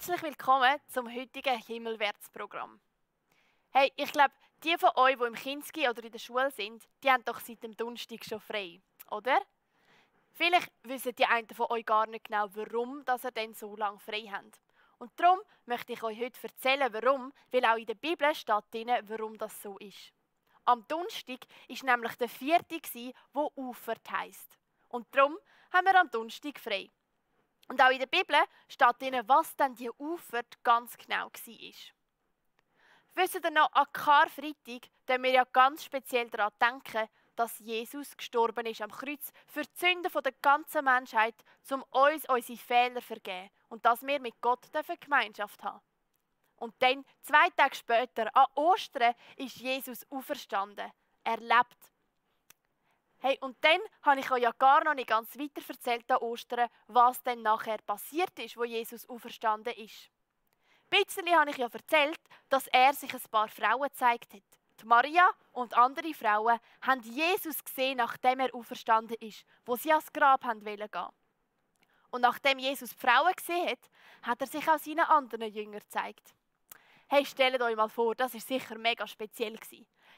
Herzlich willkommen zum heutigen Himmelwärtsprogramm. Hey, ich glaube, die von euch, die im Kinski oder in der Schule sind, die haben doch seit dem Donnerstag schon frei, oder? Vielleicht wissen die einen von euch gar nicht genau, warum dass ihr denn so lange frei habt. Und darum möchte ich euch heute erzählen, warum, weil auch in der Bibel steht drin, warum das so ist. Am Donnerstag war nämlich der 4., der Auffahrt heisst. Und darum haben wir am Donnerstag frei. Und auch in der Bibel steht drin, was dann die Auffahrt ganz genau war. Wisst ihr noch, an Karfreitag denken wir ja ganz speziell daran denken, dass Jesus gestorben ist am Kreuz für die Sünden der ganzen Menschheit, um uns unsere Fehler zu vergeben und dass wir mit Gott Gemeinschaft haben. Und dann, 2 Tage später, an Ostern, ist Jesus auferstanden. Er lebt. Hey, und dann habe ich euch ja gar noch nicht ganz weiter erzählt an Ostern, was dann nachher passiert ist, wo Jesus auferstanden ist. Ein bisschen habe ich ja erzählt, dass er sich ein paar Frauen gezeigt hat. Die Maria und andere Frauen haben Jesus gesehen, nachdem er auferstanden ist, wo sie ans Grab gehen wollten. Und nachdem Jesus die Frauen gesehen hat, hat er sich auch seinen anderen Jüngern gezeigt. Hey, stellt euch mal vor, das war sicher mega speziell.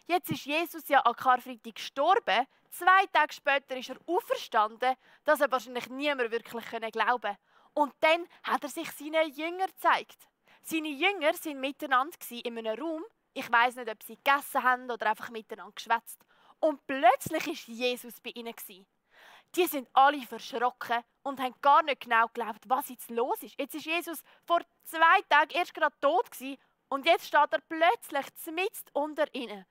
Jetzt ist Jesus ja an Karfreitag gestorben, 2 Tage später ist er auferstanden, das hat wahrscheinlich niemand wirklich glauben können. Und dann hat er sich seinen Jüngern gezeigt. Seine Jünger waren miteinander in einem Raum. Ich weiss nicht, ob sie gegessen haben oder einfach miteinander geschwätzt. Und plötzlich war Jesus bei ihnen. Die sind alle verschrocken und haben gar nicht genau geglaubt, was jetzt los ist. Jetzt ist Jesus vor 2 Tagen erst gerade tot und jetzt steht er plötzlich mitten unter ihnen.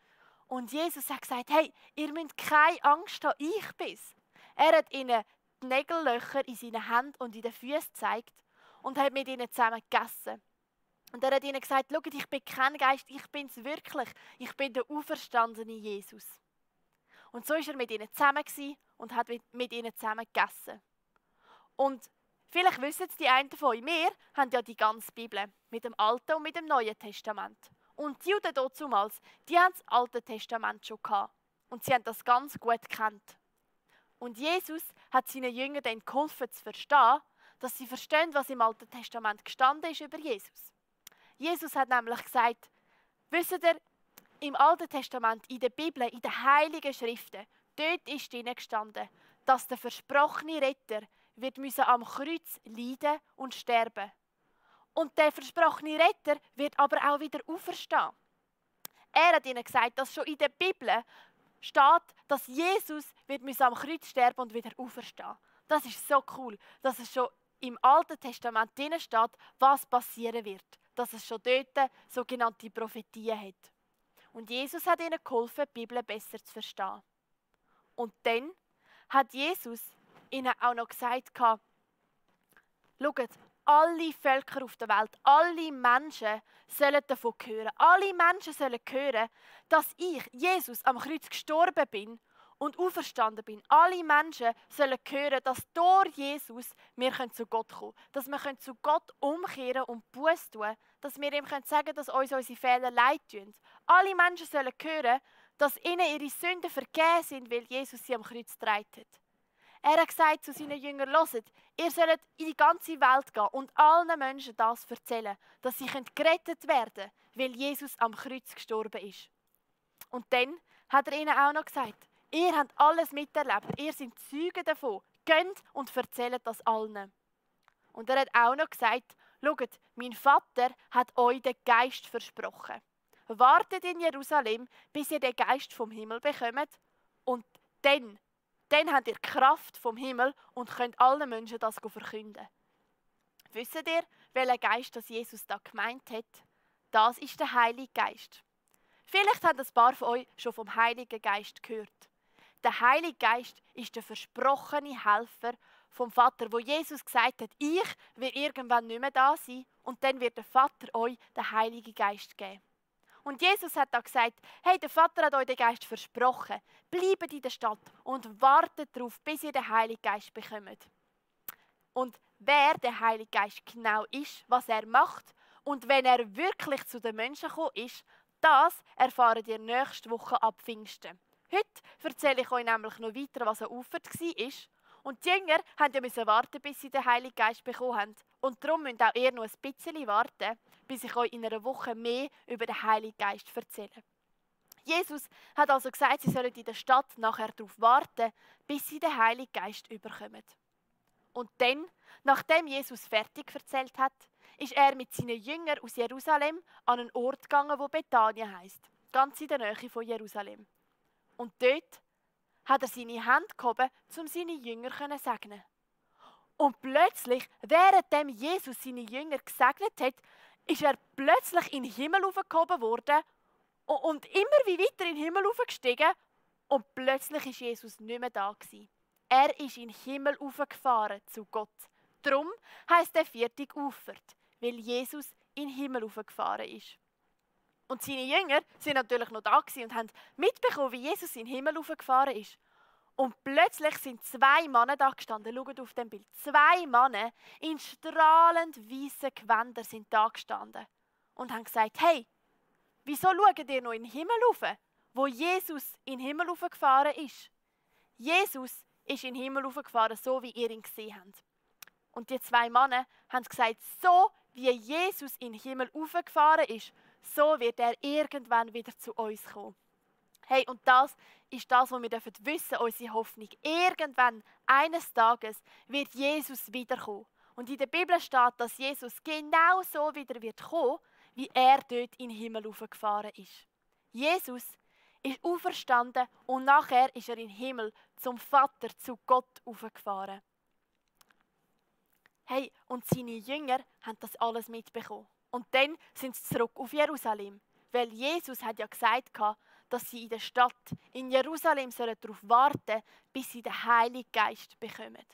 Und Jesus hat gesagt, hey, ihr müsst keine Angst haben, ich bin's. Er hat ihnen die Nägellöcher in seinen Händen und in den Füßen gezeigt und hat mit ihnen zusammen gegessen. Und er hat ihnen gesagt, schaut, ich bin kein Geist, ich bin's wirklich. Ich bin der auferstandene Jesus. Und so war er mit ihnen zusammen und hat mit ihnen zusammen gegessen. Und vielleicht wissen es die einen von euch, wir haben ja die ganze Bibel mit dem Alten und mit dem Neuen Testament. Und die Juden damals, die haben das Alte Testament schon gehabt. Und sie haben das ganz gut gekannt. Und Jesus hat seinen Jüngern dann geholfen zu verstehen, dass sie verstehen, was im Alten Testament gestanden ist über Jesus. Jesus hat nämlich gesagt, wisst ihr, im Alten Testament, in der Bibel, in den Heiligen Schriften, dort ist drinnen gestanden, dass der versprochene Retter wird am Kreuz leiden und sterben. Und der versprochene Retter wird aber auch wieder auferstehen. Er hat ihnen gesagt, dass schon in der Bibel steht, dass Jesus wird am Kreuz sterben und wieder auferstehen. Das ist so cool, dass es schon im Alten Testament drin steht, was passieren wird. Dass es schon dort sogenannte Prophetien hat. Und Jesus hat ihnen geholfen, die Bibel besser zu verstehen. Und dann hat Jesus ihnen auch noch gesagt, schaut, alle Völker auf der Welt, alle Menschen sollen davon hören. Alle Menschen sollen hören, dass ich, Jesus, am Kreuz gestorben bin und auferstanden bin. Alle Menschen sollen hören, dass durch Jesus wir zu Gott kommen können. Dass wir zu Gott umkehren und Buße tun. Dass wir ihm sagen können, dass uns unsere Fehler leid tun. Alle Menschen sollen hören, dass ihnen ihre Sünden vergeben sind, weil Jesus sie am Kreuz getragen hat. Er hat gesagt zu seinen Jüngern, hört, ihr sollt in die ganze Welt gehen und allen Menschen das erzählen, dass sie gerettet werden können, weil Jesus am Kreuz gestorben ist. Und dann hat er ihnen auch noch gesagt, ihr habt alles miterlebt, ihr seid Zeugen davon, geht und erzählt das allen. Und er hat auch noch gesagt, schaut, mein Vater hat euch den Geist versprochen. Wartet in Jerusalem, bis ihr den Geist vom Himmel bekommt und dann habt ihr Kraft vom Himmel und könnt allen Menschen das verkünden. Wisst ihr, welchen Geist das Jesus da gemeint hat? Das ist der Heilige Geist. Vielleicht haben ein paar von euch schon vom Heiligen Geist gehört. Der Heilige Geist ist der versprochene Helfer vom Vater, wo Jesus gesagt hat, ich will irgendwann nicht mehr da sein und dann wird der Vater euch den Heiligen Geist geben. Und Jesus hat da gesagt, hey, der Vater hat euch den Geist versprochen. Bleibt in der Stadt und wartet darauf, bis ihr den Heiligen Geist bekommt. Und wer der Heilige Geist genau ist, was er macht und wenn er wirklich zu den Menschen gekommen ist, das erfahrt ihr nächste Woche ab Pfingsten. Heute erzähle ich euch nämlich noch weiter, was eine Auffahrt war. Und die Jünger mussten warten, bis sie den Heiligen Geist bekommen haben. Und darum müsst auch ihr noch ein bisschen warten, bis ich euch in einer Woche mehr über den Heiligen Geist erzähle. Jesus hat also gesagt, sie sollen in der Stadt nachher darauf warten, bis sie den Heiligen Geist überkommen. Und dann, nachdem Jesus fertig erzählt hat, ist er mit seinen Jüngern aus Jerusalem an einen Ort gegangen, wo Bethanien heisst, ganz in der Nähe von Jerusalem. Und dort hat er seine Hände gehoben, um seine Jünger zu segnen. Und plötzlich, währenddem Jesus seine Jünger gesegnet hat, ist er plötzlich in den Himmel aufgehoben worden und immer wie weiter in den Himmel aufgestiegen. Und plötzlich ist Jesus nicht mehr da gewesen. Er ist in den Himmel aufgefahren zu Gott. Darum heisst der Viertig Auffahrt, weil Jesus in den Himmel aufgefahren ist. Und seine Jünger sind natürlich noch da gewesen und haben mitbekommen, wie Jesus in den Himmel aufgefahren ist. Und plötzlich sind 2 Männer da gestanden. Schaut auf dem Bild. 2 Männer in strahlend weißen Gewändern sind da gestanden und haben gesagt: Hey, wieso schaut ihr noch in den Himmel rauf, wo Jesus in den Himmel aufgefahren ist? Jesus ist in den Himmel aufgefahren, so wie ihr ihn gesehen habt. Und die 2 Männer haben gesagt: So wie Jesus in den Himmel aufgefahren ist, so wird er irgendwann wieder zu uns kommen. Hey, und das ist das, was wir wissen dürfen, unsere Hoffnung. Irgendwann, eines Tages, wird Jesus wiederkommen. Und in der Bibel steht, dass Jesus genau so wieder wird kommen, wie er dort in den Himmel aufgefahren ist. Jesus ist auferstanden und nachher ist er in den Himmel zum Vater, zu Gott aufgefahren. Hey, und seine Jünger haben das alles mitbekommen. Und dann sind sie zurück auf Jerusalem. Weil Jesus hat ja gesagt, dass sie in der Stadt, in Jerusalem, darauf warten sollen, bis sie den Heiligen Geist bekommen.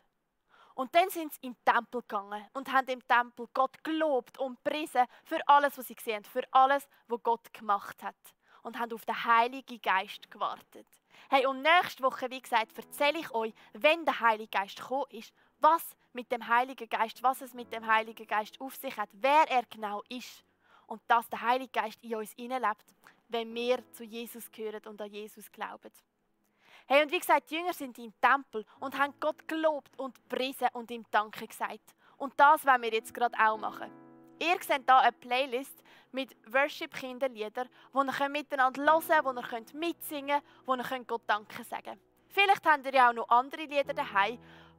Und dann sind sie in den Tempel gegangen und haben im Tempel Gott gelobt und gepriesen für alles, was sie gesehen haben, für alles, was Gott gemacht hat. Und haben auf den Heiligen Geist gewartet. Hey, und nächste Woche, wie gesagt, erzähle ich euch, wenn der Heilige Geist gekommen ist, was mit dem Heiligen Geist, was es mit dem Heiligen Geist auf sich hat, wer er genau ist. Und dass der Heilige Geist in uns hineinlebt, wenn wir zu Jesus gehören und an Jesus glauben. Hey, und wie gesagt, die Jünger sind im Tempel und haben Gott gelobt und gepriesen und ihm Danke gesagt. Und das wollen wir jetzt gerade auch machen. Ihr seht hier eine Playlist mit Worship-Kinderliedern, wo ihr miteinander hören könnt, wo ihr mitsingen könnt, wo ihr Gott Danke sagen könnt. Vielleicht habt ihr ja auch noch andere Lieder daheim,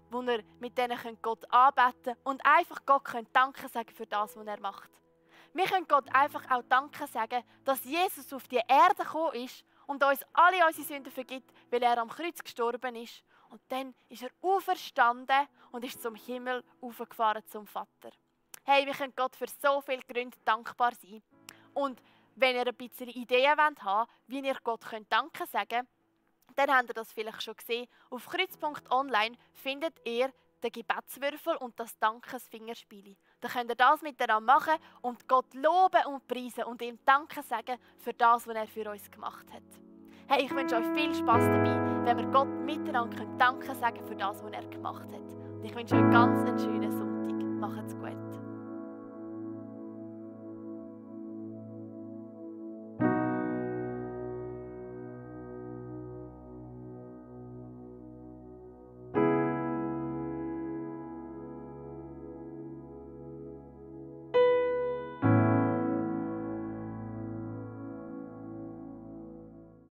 wo ihr mit denen Gott anbeten könnt und einfach Gott Danke sagen für das, was er macht. Wir können Gott einfach auch Danke sagen, dass Jesus auf die Erde gekommen ist und uns alle unsere Sünden vergibt, weil er am Kreuz gestorben ist. Und dann ist er auferstanden und ist zum Himmel aufgefahren zum Vater. Hey, wir können Gott für so viele Gründe dankbar sein. Und wenn ihr ein bisschen Ideen haben wollt, wie ihr Gott Danke sagen könnt, dann habt ihr das vielleicht schon gesehen. Auf kreuz.online findet ihr den Gebetswürfel und das Dankesfingerspiel. Dann könnt ihr das miteinander machen und Gott loben und preisen und ihm Danke sagen für das, was er für uns gemacht hat. Hey, ich wünsche euch viel Spass dabei, wenn wir Gott miteinander Danke sagen für das, was er gemacht hat. Und ich wünsche euch ganz einen schönen Sonntag. Macht's gut.